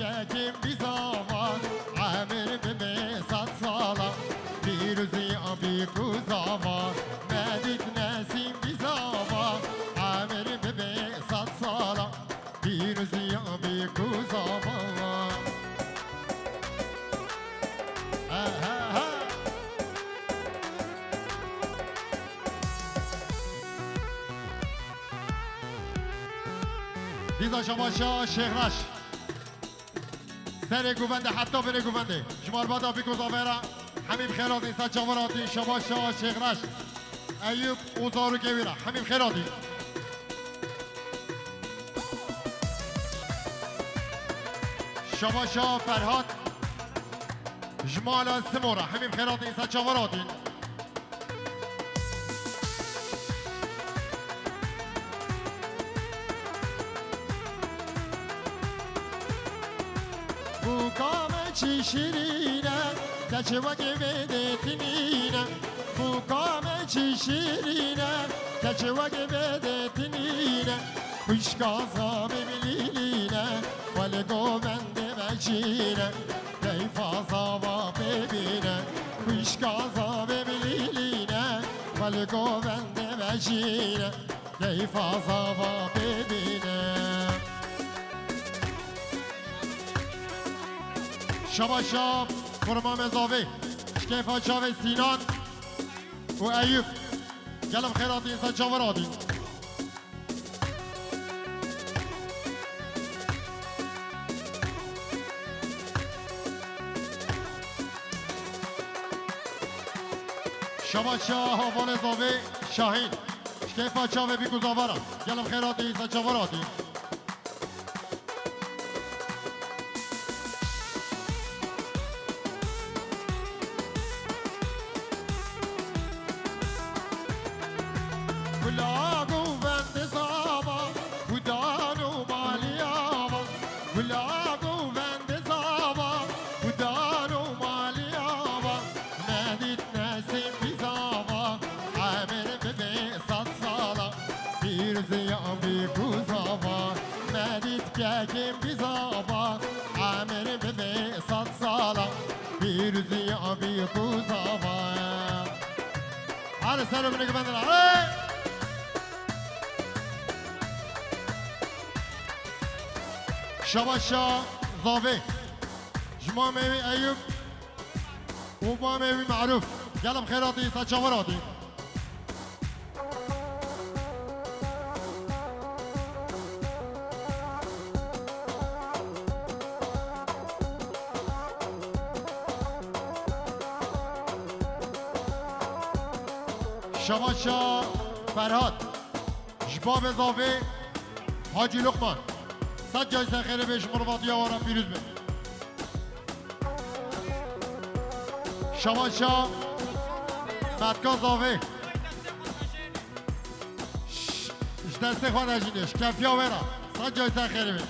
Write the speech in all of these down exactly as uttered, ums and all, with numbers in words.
Kekim bizava, emir bibe sed sala, pîroziya bî ku zava, medît nesîm bizava, emir bibe sed sala, pîroziya bî ku zava. He, he, he. Dîza şabaşa Şêxreş. Serê guvendê heta binê guvendê. Ji malbata Bîko Zavera hemî bi xêr hatî, ser çavan hatî, şabaşa Şêxreş. Eyûp û zarokê wî re hemî bi xêr hatî. Şabaşa Ferhat ji mala Simo re hemî bi xêr hatî, ser çavan hatî. Bûka me çi şîrîn e, keçê wekî vê dê tinîn e. Bûka me çi şîrîn e, keçê wekî vê dê tinîn e. Xwişka zavê min lîlîn e, welê govendê vecîn e. Keyfa zava bibîne, xwişka zavê min lîlîne, welê govendê vecîne, keyfa zava bibîne. Şabaşa kurmamê zavê, ji keyfa çavê Sînan û Eyûp. Gelek xêr hatî, ser çavan hatî. Şabaşa havalê zavê Şahîn. Ji keyfa çavê Bîko Zavera. Gelek xêr hatî, ser çavan hatî. Gula govendê zava, gudan û maliyava. Gula govendê zava, gudan û maliyava. Medît nesîm bizava, emir bibe sed sala. Pîroziya bî ku zava, medît kekim bizava, emir bibe sed sala. Pîroziya bî ku zava. Hadi ser öbürüne güvendir. Hey! Şabaşa zavê. Ji mamê wî Eyûp û mamê wî Merûf. Gelek xêr hatî, ser çavan hatî. Şabaşa Ferhat. Ji babê zavê Hacî Luqman. Sed carî ser xêrê bê, ji mirovatiya we re pîroz be. Şabaşa Metka zavê. Ş-, ji destê xwe de jî ne, ji kefiya wê re. Sed carî ser xêrê bê.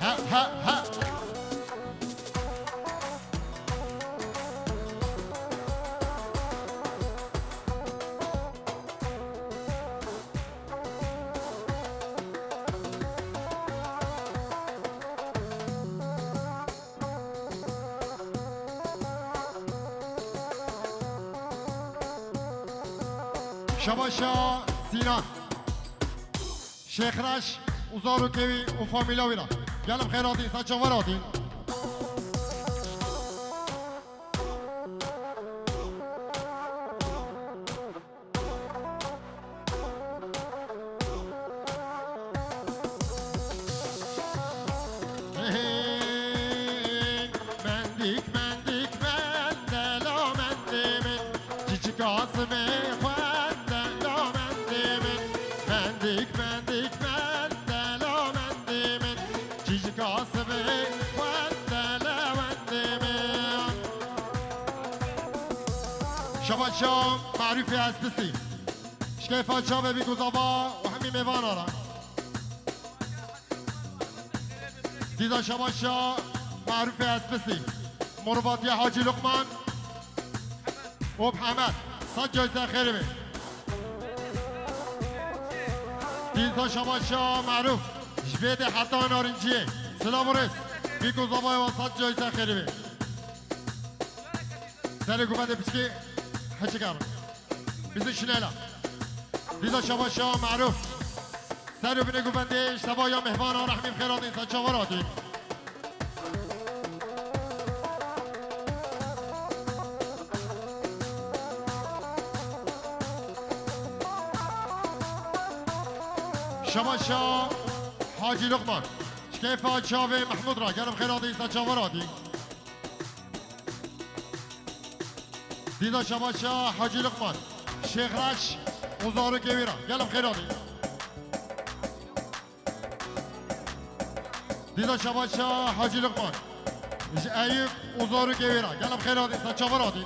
Ha, ha, ha. Şabaşa Sînan. Şêxreş û zarokê wî û famîla wî re. Gelek xêr hatî, ser çavan hatî. Mendîk, mendîk, mendela mendê min, çîçika sibê xwende la mendê min. Mendîk, mendîk, mendela mendê min, çîçika sibê xwende la mendê min. Şabaşa Merûfê Espistî. Ji keyfa çavê Bîko Zava û hemî mêvana re. Dîza şabaşa Merûfê Espisî, Morvatiya Hacî Luqman û Hemed, sed cayîse xêrê be. Dîza şabaşa Merûf, ji vê de heta Narinciyê, silav û rêz, bîk û zavayê wan sed cayîse xêrê be. Serê guvendê piçkê heçik herin. Bizi şinela. Dîza şabaşa Merûf. Ser û binê guvendê ji tevaya mêvana rehmî bi xêr hatî, ser çavan hatî. Şabaşa Hacî Luqman. Ji keyfa çavê Mehmûd re. Gelê bi xêr hatî, ser çavan hatî. Dîza şabaşa Hacî Luqman, Şêxreş û zarokê wî re. Gelê bi xêr hatî. Dîza şabaşa Hacî Luqman, ji Eyûp û zarokê wî re. Gelê bi xêr hatî, ser çavan hatî.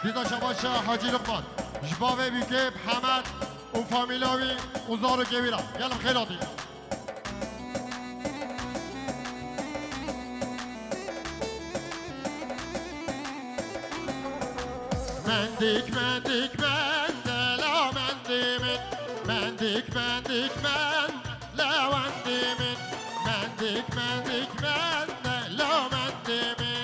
Dîza şabaşa Hacî Luqman, ji bavê bîkê Hemed û famîla wî û zarokê wî re. Gelê bi xêr hatî. Mendik, mendik, mendela mendî min. Mendik, mendik, mendela mendî min. Mendik, mendik, mendela mendî min.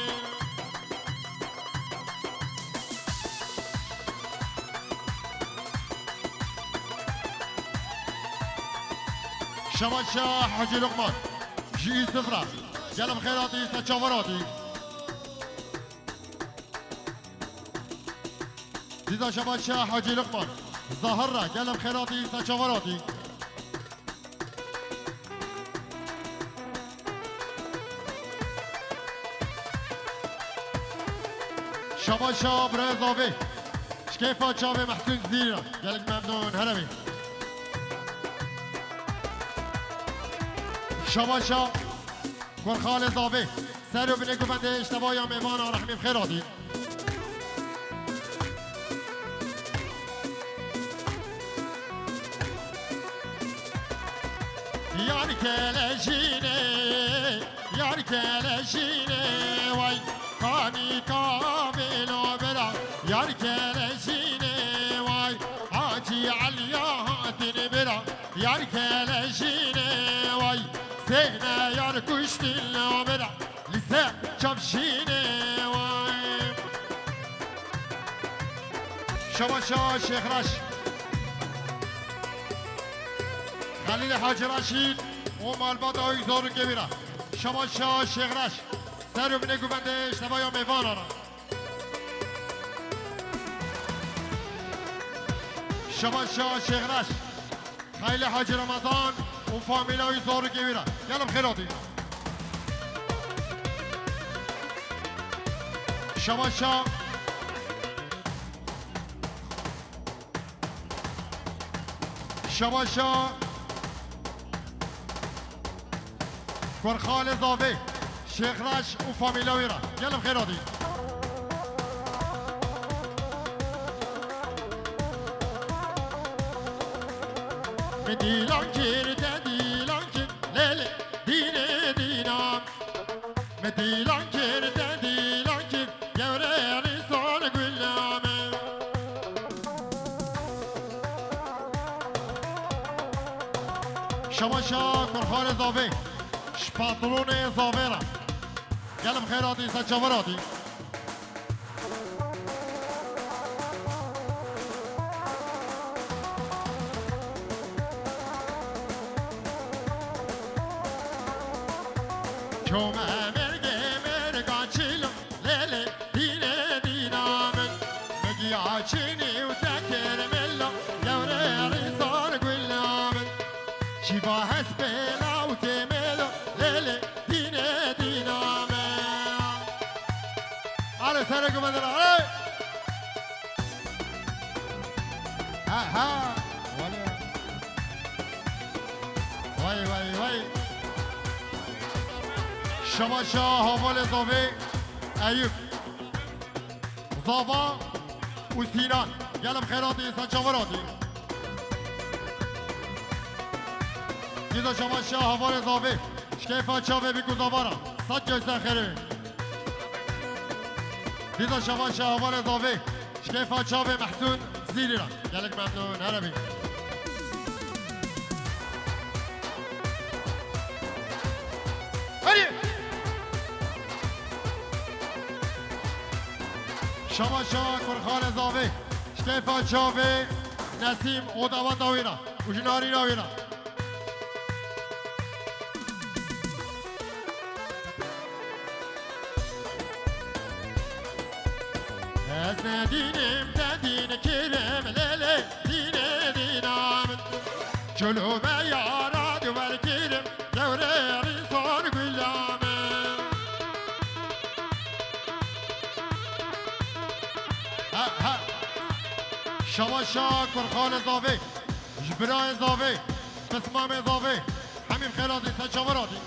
Şabaşa Hacî Luqman, ji Yûsif re. Gelê bi xêr hatî, ser çavan hatî. Dîza şabaşa Hacî Luqman, Zahir re. Gelê bi xêr hatî, ser çavan hatî. Şabaşa birayê Zavê. Ji keyfa çavê Mehsûn Zîrî re. Gelek memnûn, here bî. Şabaşa Kurxalê Zavê. Ser û binê guvendê ji tevaya mêvana rehmî bi xêr hatî. Yar kelejînê, yar kelejînê, way kanî kavêlo bira. Yar kelejînê, way Hacî Eliya hatin bira. Yar kelejînê, way sêne yar kuştin lo bira. Lîse çavşînê way. Şabaşa Şêxreş. Xelîlê Hacî Reşîd û malbata wî zarokê wî re. Şabaşa Şêxreş. Ser û binê guvendê ji tevaya mêvana re. Şabaşa Şêxreş. Xelîlê Hacî Remezan û famîla wî zarokê wî re. Gelê bi xêr hatî. Şabaşa. Şabaşa. Kurxalê Zavê, Şêxreş û famîla wî re. Gelê bi xêr hatî. Min dîlan kir, te dîlan kir, lê lê dînê dîna min. Me dîlan kir, te dîlan kir, gewre rîsor gula me. Şabaşa Kurxalê Zavê, ji patronê Zavê re. Gelê bi xêr hatî, ser çavan hatî. Çome mergê merga çilo, lê lê dînê dîna min. Megiya çinî û te kir melo, gewre rîsor gula min. Şîva hespê lawkê melo, lê lê dînê dîna min. Are serê gumendin, are! Ha, ha. Vay, vay, vay. Şabaşa havalê Zavê, Eyûp. Zava û Sînan. Gelê bi xêr hatî, ser çavan hatî. Dîza şabaşa havalê zavê, şkeyfa çavê bî ku zavara, sed cewse xêrê. Dîza şabaşa havalê zavê, şkeyfa çavê Mehsûn Zîrî ra. Gelek memnûn, here bî. Herî! Şabaşa kurxalê zavê, şkeyfa çavê Nesîm û daweta wî ra û ji narîna wî ra. Ez ne dînim te dîn kirim, lê lê dînê dîna min. Çolû me yara duwer kirim, gewre rîsor gula min. Ha, ha. Şabaşa kurxalê zavê, ji birayê zavê, pismamê zavê, hemî xêratî ser çavan hatî.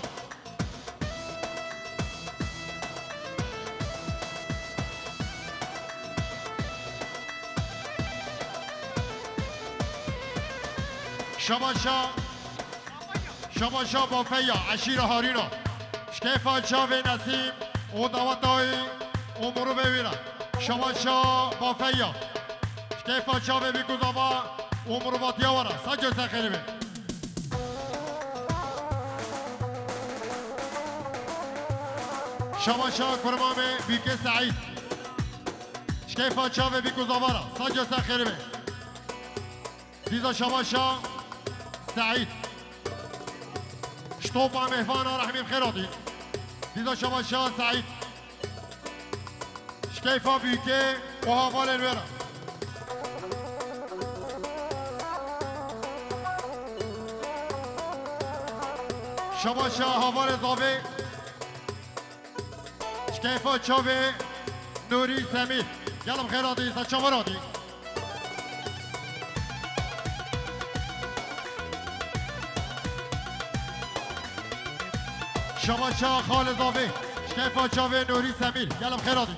Şabaşa, şabaşa bafeya, eşîra Harîna. Şkeyfa çavê Nesîm û dawetayî û mirovê wî re. Şabaşa bafeya. Şkeyfa çavê bî ku zava û mirovatiya we re. Sac û ser xêrê be. Şabaşa kurmamê Bîkê Seîd. Şkeyfa çavê bî ku zavara. Sac û ser xêrê be. Dîza şabaşa Seîd. Ştopa mêhvana rehmî xêratî. Dîza şabaşa Seîd. Şkeyfa Bîkê û havalên wê re. Şabaşa havalê zavê. Şkeyfa çavê Nûrî Semîr. Gelm xêratî, ser çavan hatî. Şabaşa xalê zavê. Şkeyfa çavê Nûrî Semîr. Gelm xêratî.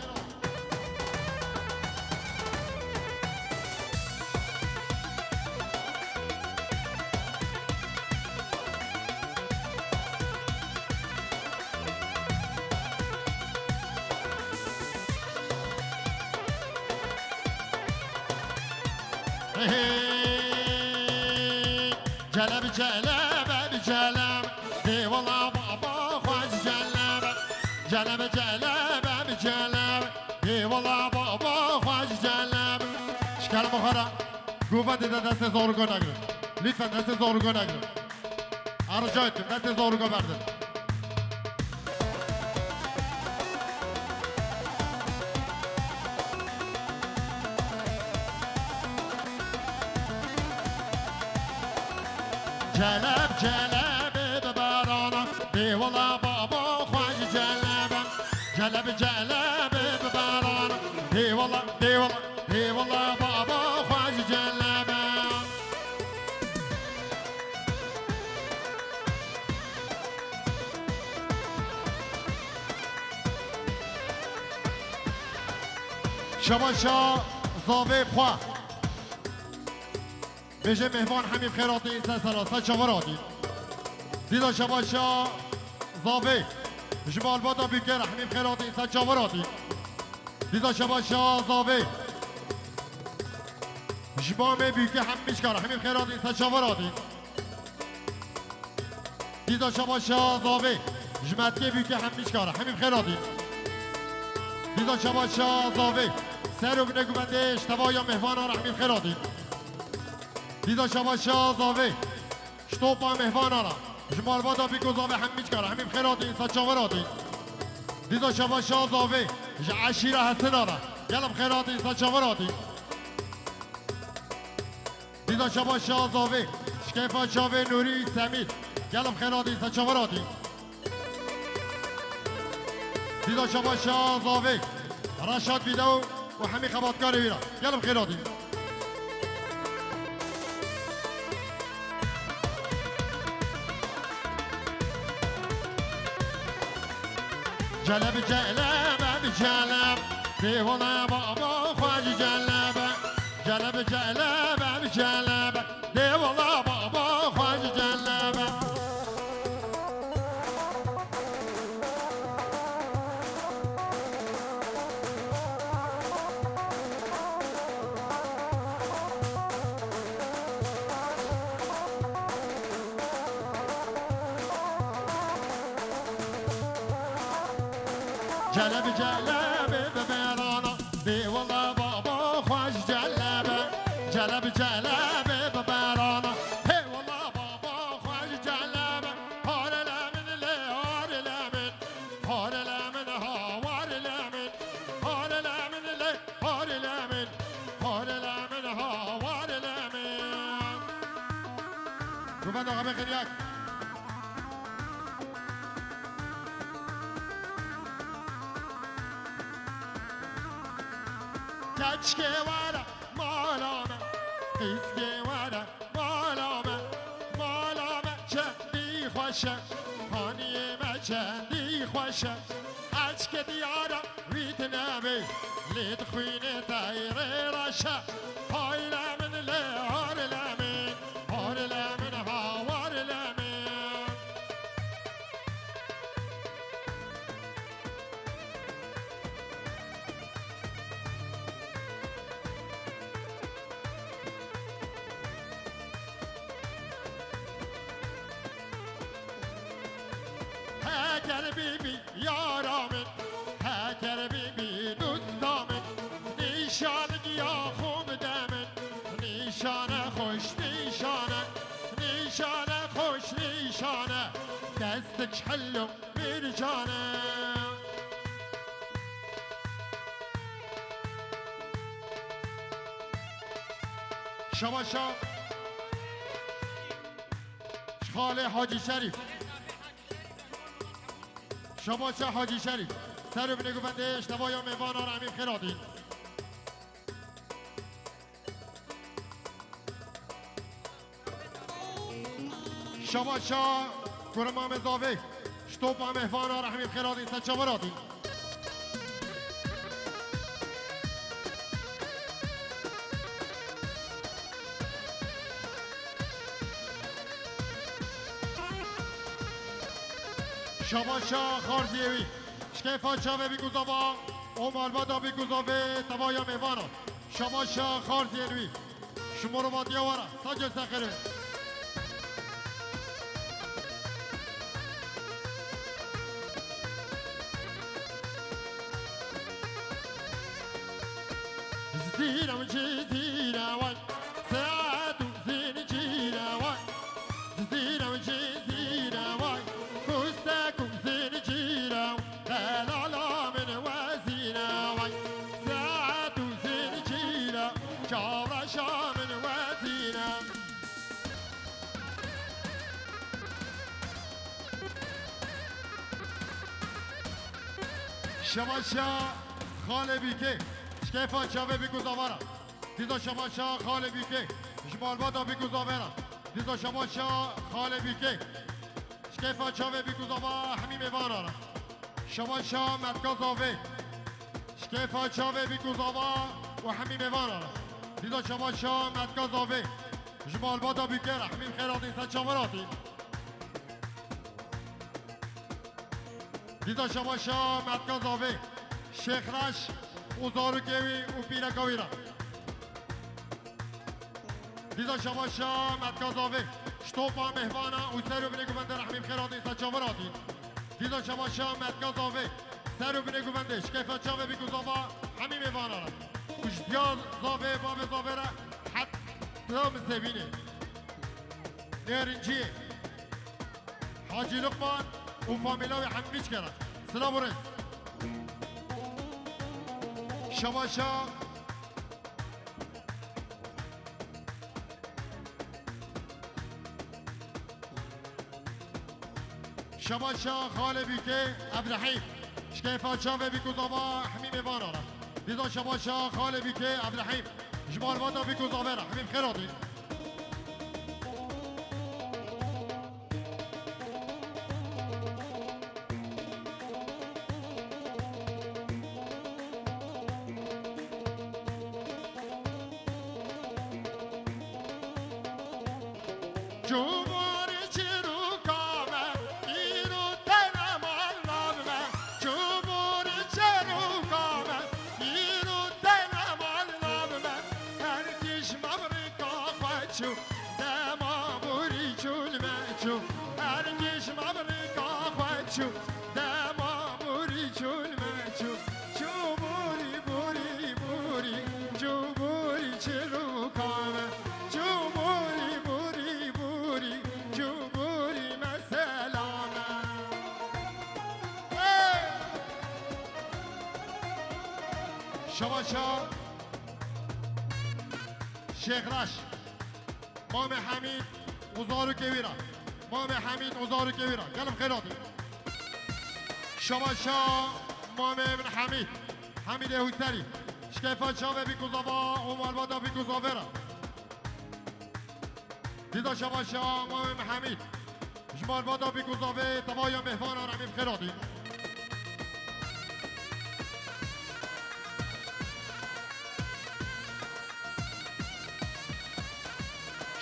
Hey, hey. Celeb, celeb, celeb. Dê wela baba xwe ji celeb. Celeb, celeb, celeb. Dê wela baba xwe ji celeb. Şkel bixwara. Guva dide destê zarûka negrin. Lütfen destê zarûka negrin. Rica ettim, destê zarûka berdin. Celeb, celebê bi berana, dê wela baba xwe ji celebe. Celeb, celebê bi berana, dê wela, dê wela, dê wela baba xwe ji celebe. Şabaşa zavê xwe. Bêje mêhvan hemî xêratî ser sera, ser çavan hatî. Dîda şabaşa zavê. Ji malbata Bîker hemî xêratî ser çavan hatî. Dîda şabaşa zavê. Ji mamê Bîke hemî çikar hemî xêratî ser çavan hatî. Dîza şabaşa zavê. Ji metkê Bîke hemî çikar hemî xêratî. Dîza şabaşa zavê. Ser û binê guvendê ji tevaya mêhvanan hemî xêratî. Dîza şabaşa zavê. Ji topa mêhvanan. Ji malbata Bîko zavê hemî çikar hemî xêratî. Ser çavan hatî. Dîza şabaşa zavê. Ji eşîra Hesinan. Gelm xêratî. Ser çavan hatî. Dîza şabaşa zavê, şkeyfa çavê Nûrî Semîr. Gelm xêratî, ser çavan hatî. Dîza şabaşa zavê, Reşat Vîdew û hemî xebatkarê wî ra. Gelm xêratî. Celeb, celeb, em celeb. Dê wela baba xwe ji celebe. Celeb, celeb, em celebe. Dê wela baba xwe ji celebe. Celeb celebê bi berana, bê wela baba xweş celebe. Celeb celebê bi berana, hê wela baba xweş celebe. Harele min lê harele min, harele min hawar le min, harele min lê harele min, harele min hawar le min. Guvenda xwe bê xiryak. Keçikê were mala me, qîzkê were mala me, mala me çendî xweş e, xaniyê me çendî xweş e. Keçikê diyara wî tune bê, lê di xwînê teyrê reş e. Hayle min lê harle min, harle min hawar le min. Heker bîbî yara min, heker bîbî dosta min, nîşanik ya xwe bide min, nîşane xweş nîşane, nîşane xweş nîşane, destik helo. Mircane. Şabaşa Xalê Hacî Şerîf. Şabaşa Hacî Şerîf. Ser û binê guvendê ji tevaya mêvanan re em ê xêr hatîn. Şabaşa kurma me zavê. Ji topa mehvana rehmî xêratî ser çaveratî. Şabaşa xarziyê wî. Şkêfa çavê bî guzava. O malbata bî guzavê tevaya mêvana. Şabaşa xarziyên wî. Ji morovatiya we re. Sace sexirê. Cizîre û cizîre way, saet û zincîre way. Cizîre û cizîre way, kustek û zincîre way. Delala min wezîne way, saet û zincîre, çavreşa min wezîne. Şabaşa Xalê Bîkê, şkêfa çavê bî guzavara. Dîza şabaşa Xalê Bîkê, ji malbata bî guzavera. Dîza şabaşa Xalê Bîkê. Şkêfa çavê bî guzava hemî mêvana re. Şabaşa metka zavê. Şkêfa çavê bî guzava û hemî mêvana re. Dîza şabaşa metka zavê. Ji malbata bîkê re hemî xêratî ser çaveratî. Dîza şabaşa metka zavê. Şêxreş û zarokê wî û pîreka wî re. Dîza şabaşa metka zavê. Ji topa mêhvana û ser û binê guvendê rehmî bi xêr hatî, ser çavan hatî. Dîza şabaşa metka zavê. Ser û binê guvendê. Şkêfa çavê bî guzava hemî mêvana re. Û ji diya zavê, bavê zavê re heta misevînê. Nêrinciyê. Hacî Luqman û famîla wê hemî çikere. Silav û rêz. Şabaşa Şabaşa Xalê Bîkê Ebrehîm. Şkêfa çavê bî guzava hemî mêvana re. Dîza şabaşa Xalê Bîkê Ebrehîm. Ji malbata bî guzavê re. Hemî bi xêr hatî. Cumhur çîroka me, îro tene mala me. Cumhur çîroka me, îro tene mala me. Her kî ji mebrika xwe çû, dema borî çûl me çû. Her kî ji mebrika xwe çû, dema borî çûl me çû. Şabaşa Şêxreş. Mamê Hemîd û zarokê wî re. Mamê Hemîd û zarokê wî re. Gelm xêr hatî. Şabaşa mamê min Hemîd. Hemîdê Hûserî. Ji keyfa çavê bîk û zava û malbata bîk û zavê re. Dîza şabaşa mamê min Hemîd. Ji malbata bîk û zavê tevaya mêhvanan em ê bi xêr hatî.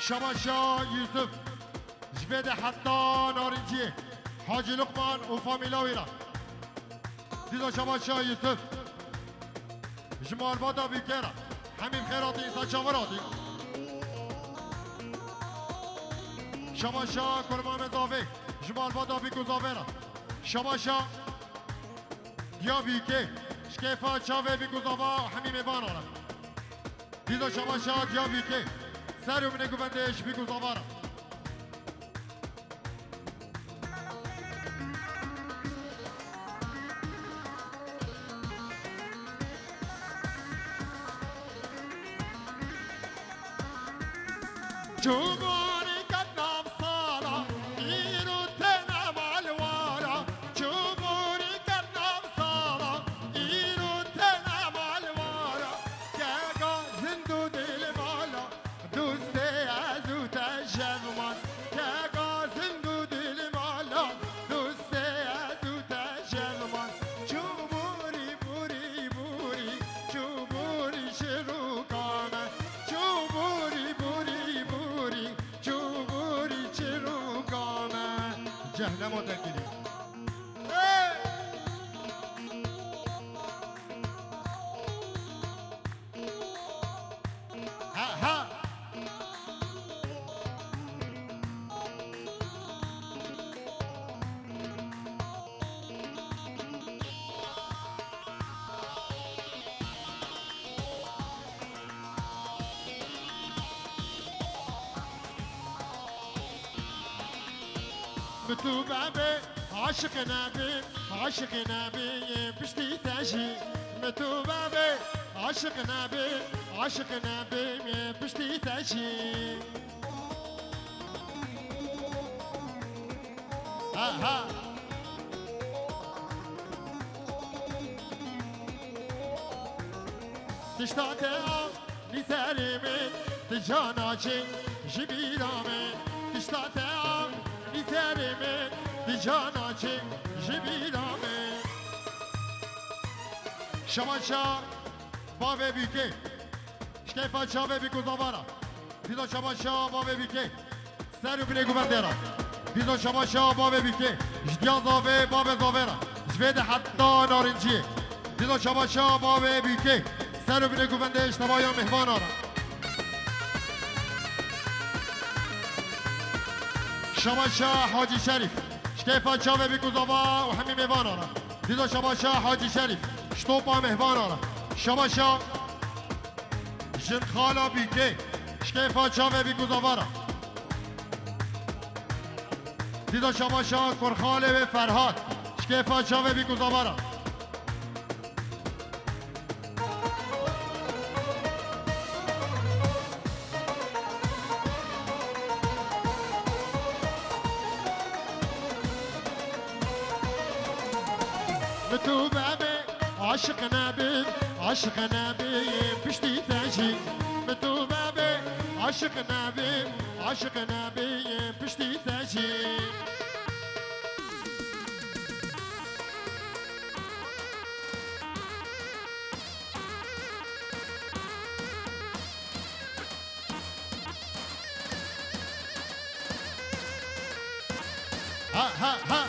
Şabaşa Yusuf. Ji vê de heta narinciyê. Hacî Luqman û famîla wî re. Dîza şabaşa Yusuf. Ji malbata bîkê re. Hemî bi xêr hatî, însan çavar hatî. Şabaşa kurmamê zavê. Ji malbata bîk û zavê re. Şabaşa diya bîkê. Ji keyfa çavê bîk û zava û hemî mêvana re. Dîza şabaşa diya bîkê. Ser û binê guvendê ji bîk û zava re. Cumhurî ket nav sala, îro têne malwara. Cumhurî ket nav sala, îro têne malwara. Keka zind û dil mala, dostê ez û te jevman. Keka zind û dil mala, dostê ez û te jevman. Çû borî, borî, borî, çû borî şiroka me. Çû borî, borî, borî, çû borî şiroka me. Cehnemo te kirî. Hey! Ha, ha. Bi tu bebe, aşiq nebim, aşiq nebim, piştî te jî. Bi tu bebe, aşiq nebim, aşiq nebim, piştî te jî. Ha, ha. Tişta te a Li serê min tu cana çê ji bîra min, tişta te a li serê min tu cana çê ji bîra min. Şabaşa bavê bîkê, ji keyfa çavê bîk û zava re. Dîza şabaşa bavê bîkê. Ser û binê guvendê re. Dîza şabaşa bavê bîkê. Ji diya zavê, bavê zavê re. Ji vê de heta narinciyê. Dîza şabaşa bavê bîkê. Ser û binê guvendê ji tevaya mêhvana re. Şabaşa Hacî Şerîf. Ji keyfa çavê bîk û zava û hemî mêvana re. Dîza şabaşa Hacî Şerîf. Ji topa mêhvana re. Şabaşa Jin xala bîkê, ji keyfa çavê bîk û zava re. Dîza şabaşa kurxalê wê Ferhat, ji keyfa çavê bîk û zava re. Bi tu bebe, aşiq nebim, aşiq nebim, piştî te jî. Bi tu bebe, aşiq nebim, aşiq nebim, piştî te jî. Ha, ha, ha.